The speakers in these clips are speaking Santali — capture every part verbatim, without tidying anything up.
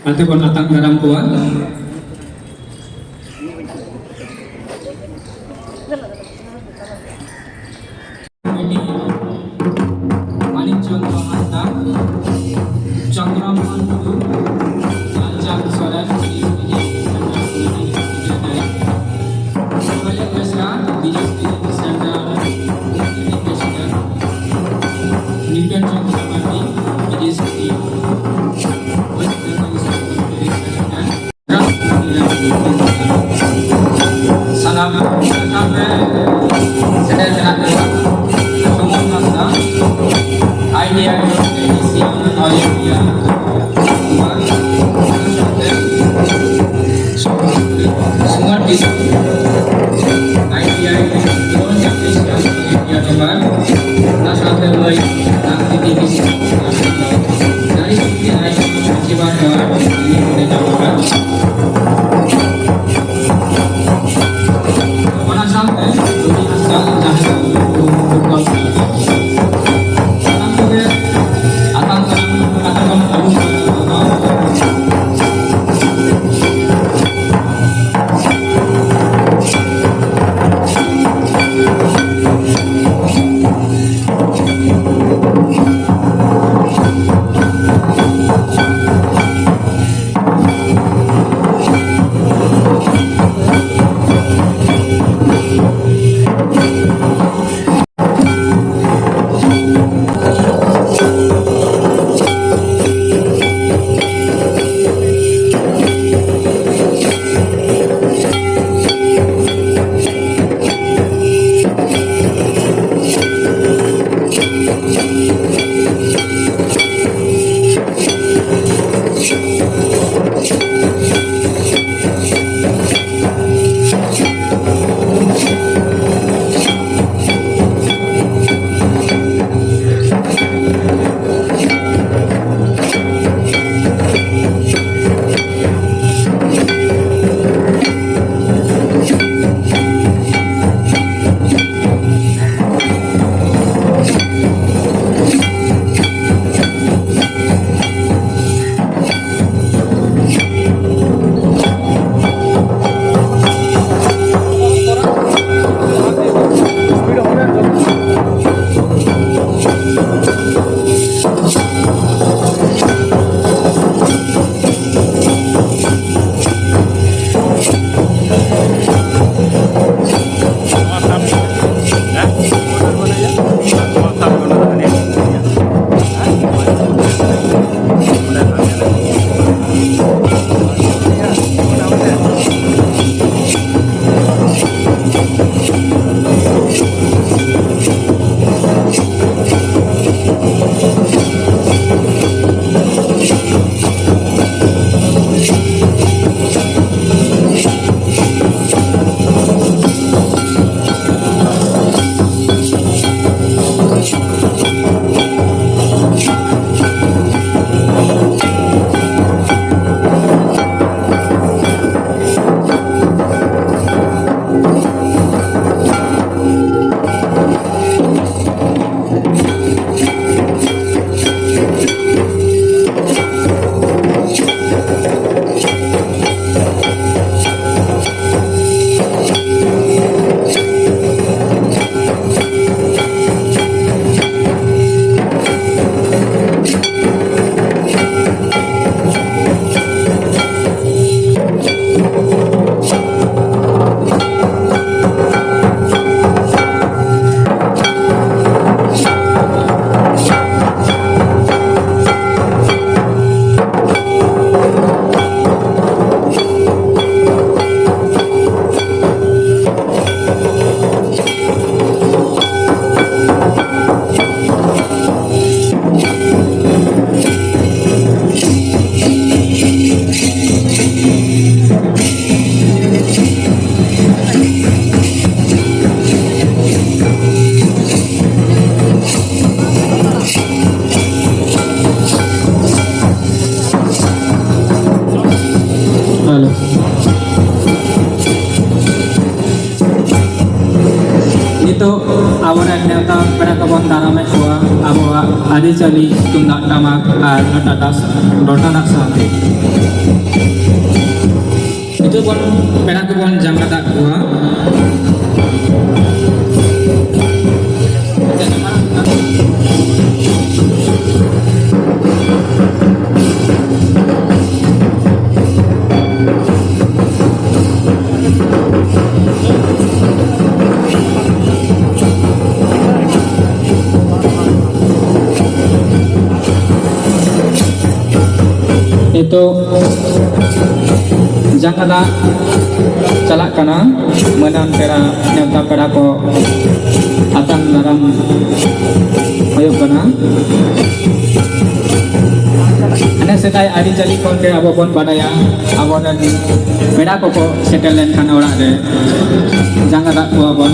ᱟᱛᱮ ᱵᱚᱱ ᱟᱛᱟᱝ ᱫᱟᱨᱟᱢ ᱠᱚᱣᱟ᱾ ᱢᱟᱱᱤᱠ ᱪᱚᱸᱫᱽᱨᱚ ᱦᱟᱸᱥᱫᱟ, ᱪᱚᱸᱫᱽᱨᱚ ᱢᱳᱦᱚᱱ ᱴᱩᱰᱩ, Lalchand Soren, Samaj Besra, BJP central president, Newton Chandra Mardi, BJP west Bengal central president, ᱥᱟᱱᱟᱢ ᱥᱟᱶᱛᱮ ᱥᱮᱴᱮᱨ ᱢᱮᱱᱟᱜ ᱠᱚᱣᱟ Suman Hansda, I T I D C, all India, Suman Tisso, I T I D C, all India member, ᱚᱱᱟ ᱥᱟᱶᱛᱮ ᱢᱟᱹᱭ ᱨᱟᱢᱯᱨᱤᱛᱤ ᱠᱤᱥᱠᱩ, ᱱᱟᱨᱤ ᱥᱚᱠᱛᱤ ᱟᱭ ᱢᱟᱹᱡᱷᱤ ᱵᱟᱵᱟ, ᱚᱱᱟ ᱥᱟᱶᱛᱮ ᱩᱱᱤ ᱦᱟᱸᱥᱫᱟ ᱡᱟᱦᱟᱸᱭ ᱫᱚ ᱥᱟᱱᱟᱢ ᱠᱚᱜᱮ ᱟᱛᱟᱝ ᱫᱟᱨᱟᱢ ᱠᱟᱛᱮ ᱵᱚᱱ ᱟᱹᱜᱩ ᱠᱚᱣᱟ᱾ ᱫᱟᱨᱟᱢᱮᱫ ᱠᱚᱣᱟ ᱟᱵᱚᱣᱟᱜ ᱟᱹᱨᱤᱪᱟᱹᱞᱤ ᱛᱩᱢᱫᱟᱜ ᱴᱟᱢᱟᱠ ᱟᱨ ᱞᱚᱴᱟ ᱫᱟᱜ, ᱞᱚᱴᱟ ᱫᱟᱜ ᱥᱟᱶᱛᱮ᱾ ᱱᱤᱛᱚᱜ ᱵᱚᱱ ᱯᱮᱲᱟ ᱠᱚᱵᱚᱱ ᱡᱟᱸᱜᱟ ᱫᱟᱜ ᱠᱚᱣᱟ᱾ ᱱᱤᱛᱚᱜ ᱡᱟᱸᱜᱟ ᱫᱟᱜ ᱪᱟᱞᱟᱜ ᱠᱟᱱᱟ᱾ ᱢᱟᱹᱱᱟᱱ ᱯᱮᱲᱟ, ᱱᱮᱣᱛᱟ ᱯᱮᱲᱟ ᱠᱚ ᱟᱛᱟᱝ ᱫᱟᱨᱟᱢ ᱦᱩᱭᱩᱜ ᱠᱟᱱᱟ᱾ ᱦᱟᱱᱮ ᱥᱮᱫᱟᱭ ᱟᱹᱨᱤᱪᱟᱹᱞᱤ ᱠᱷᱚᱱ ᱜᱮ ᱟᱵᱚ ᱵᱚᱱ ᱵᱟᱰᱟᱭᱟ, ᱟᱵᱚᱨᱮᱱ ᱯᱮᱲᱟ ᱠᱚᱠᱚ ᱥᱮᱴᱮᱨ ᱞᱮᱱᱠᱷᱟᱱ ᱚᱲᱟᱜ ᱨᱮ ᱡᱟᱸᱜᱟ ᱫᱟᱜ ᱠᱚᱣᱟ ᱵᱚᱱ᱾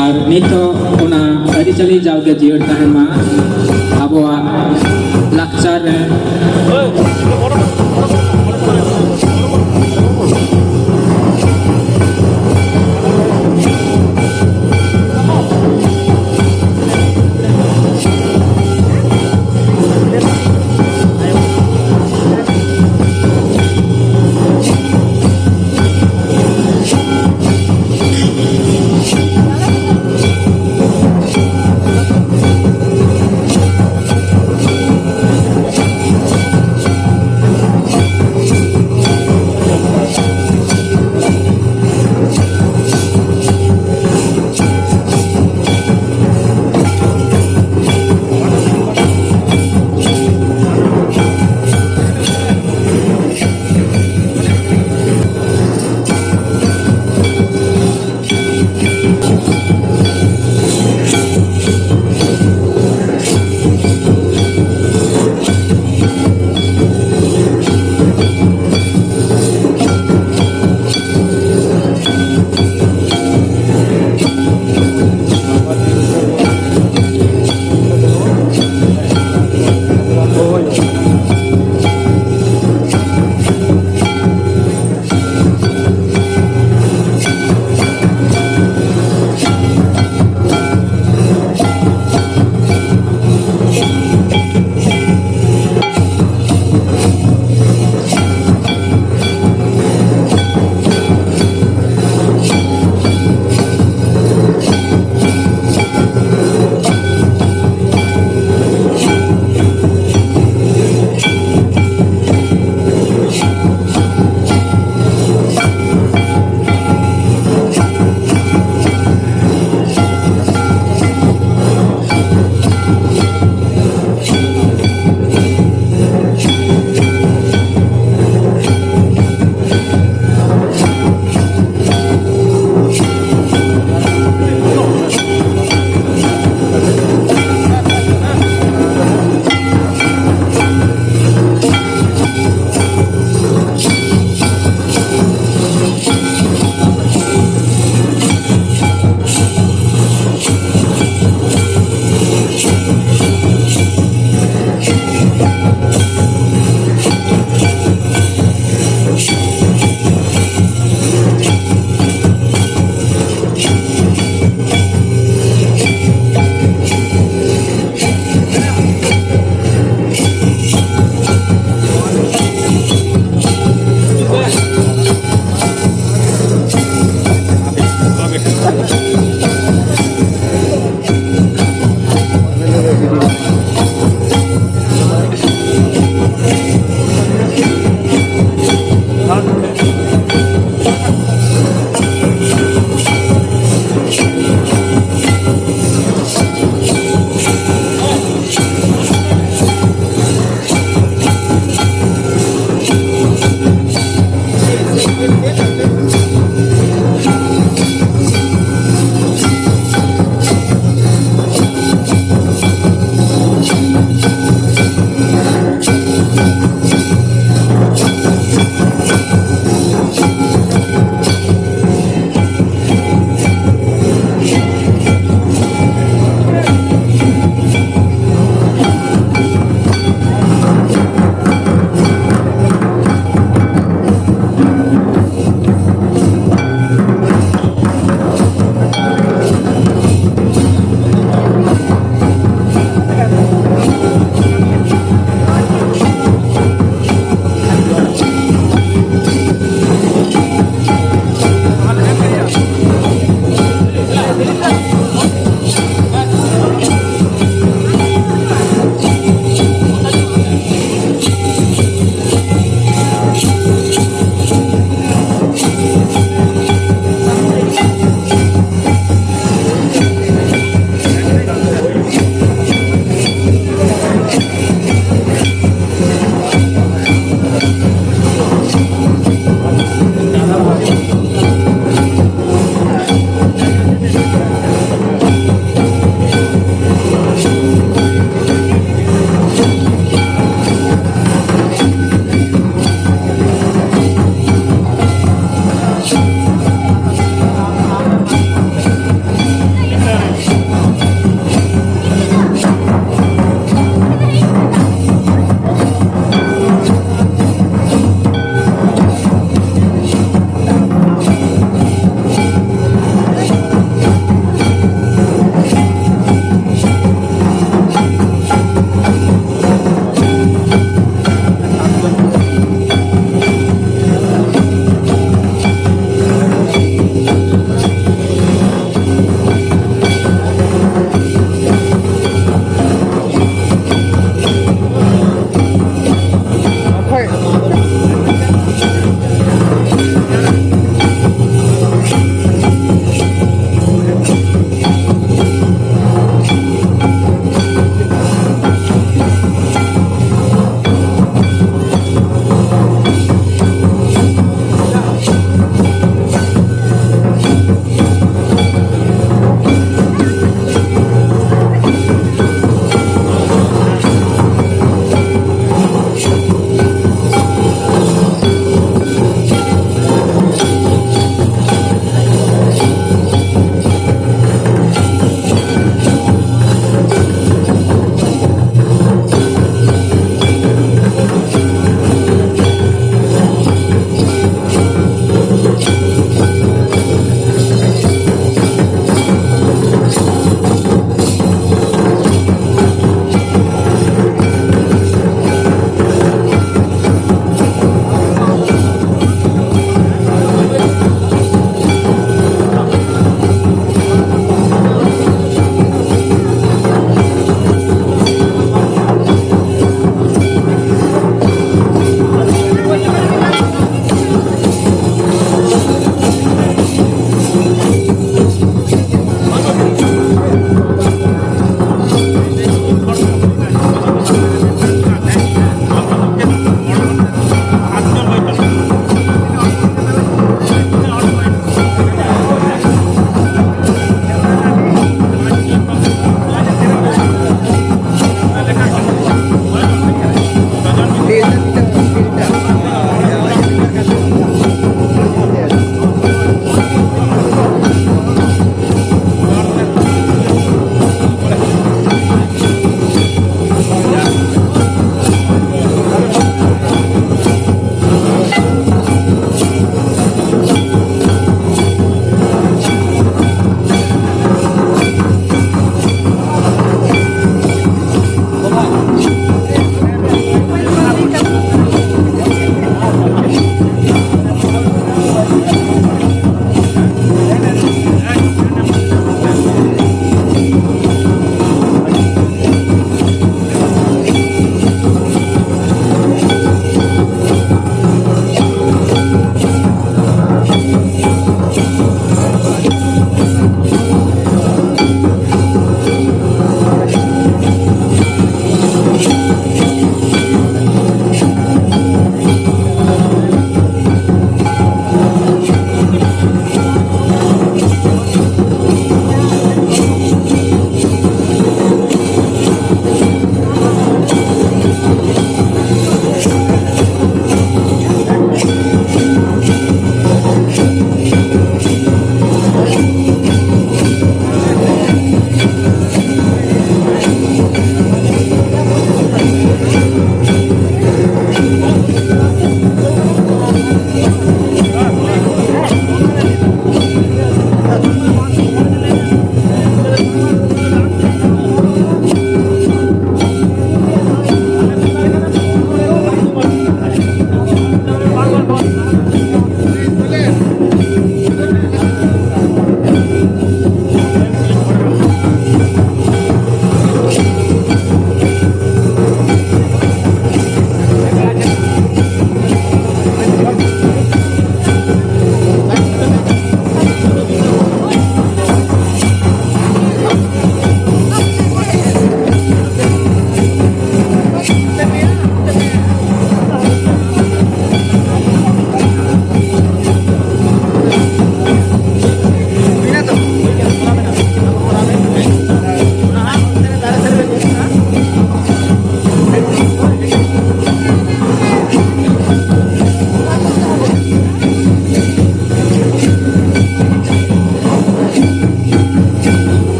ᱟᱨ ᱱᱤᱛ ᱦᱚᱸ ᱚᱱᱟ ᱟᱹᱨᱤᱪᱟᱹᱞᱤ ᱡᱟᱣᱜᱮ ᱡᱤᱭᱟᱹᱲ ᱛᱟᱦᱮᱱ ᱢᱟ ᱟᱵᱚᱣᱟᱜ ᱞᱟᱠᱪᱟᱨ ᱨᱮ᱾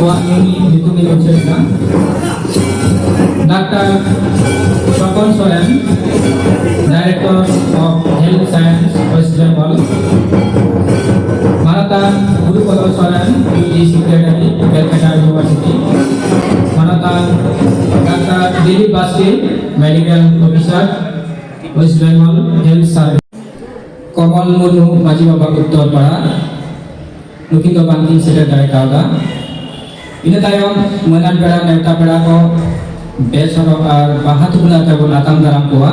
ᱠᱚᱣᱟᱜ ᱧᱩᱛᱩᱢ ᱤᱧ ᱩᱪᱷᱟᱹᱱ ᱮᱫᱟ᱾ Doctor Sapan Soren, Director of Health Science, West Bengal᱾ ᱢᱟᱱᱚᱛᱟᱱ Gurupada Soren, U G Secretary, Calcutta University᱾ ᱢᱟᱱᱚᱛᱟᱱ doctor Dilip Baske, Medical Officer, West Bengal Health Service᱾ Kamal Murmu, Majhi ᱵᱟᱵᱟ, ᱩᱛᱛᱚᱨ ᱯᱟᱲᱟ᱾ ᱱᱩᱠᱤᱱ ᱫᱚ ᱵᱟᱝᱠᱤᱱ ᱥᱮᱴᱮᱨ ᱫᱟᱲᱮ ᱠᱟᱣᱫᱟ᱾ ᱤᱱᱟᱹ ᱛᱟᱭᱚᱢ ᱢᱟᱹᱱᱟᱱ ᱯᱮᱲᱟ, ᱱᱮᱣᱛᱟ ᱯᱮᱲᱟ ᱠᱚ ᱵᱮᱥ ᱦᱚᱨᱚᱜ ᱟᱨ ᱵᱟᱦᱟ ᱛᱷᱩᱯᱱᱟᱹ ᱟᱛᱮ ᱵᱚᱱ ᱟᱛᱟᱝ ᱫᱟᱨᱟᱢ ᱠᱚᱣᱟ᱾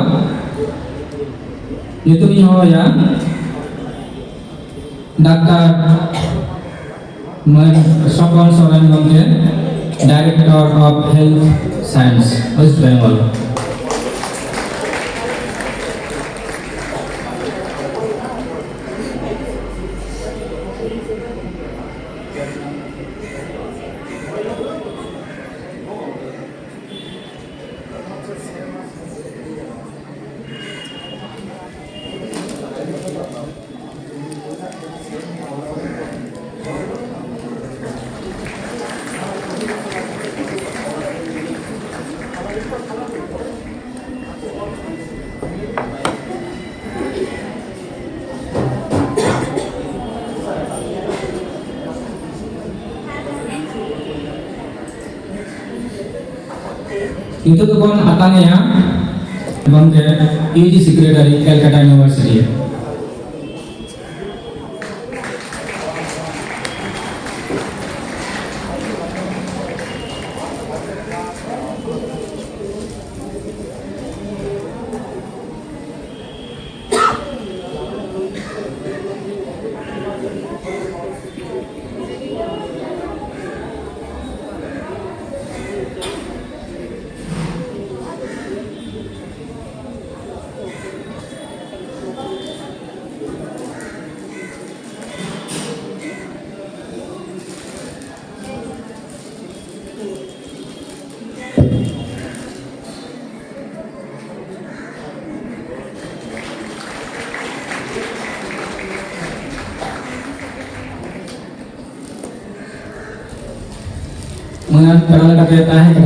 ᱧᱩᱛᱩᱢ ᱤᱧ ᱦᱚᱦᱚᱭᱟ ᱰᱟᱠᱛᱟᱨ ᱢᱟᱹᱱ ᱥᱚᱯᱚᱱ ᱥᱚᱨᱮᱱ ᱜᱚᱢᱠᱮ, Director of Health Science, West Bengal᱾ ᱱᱤᱛᱚᱜ ᱫᱚᱵᱚᱱ ᱟᱛᱟᱝ ᱮᱭᱟ ᱜᱚᱢᱠᱮ, U G Secretary, Calcutta University᱾ ᱯᱮᱲᱟ ᱞᱮᱠᱟᱛᱮ ᱛᱟᱦᱮᱸ ᱠᱟᱱᱟ᱾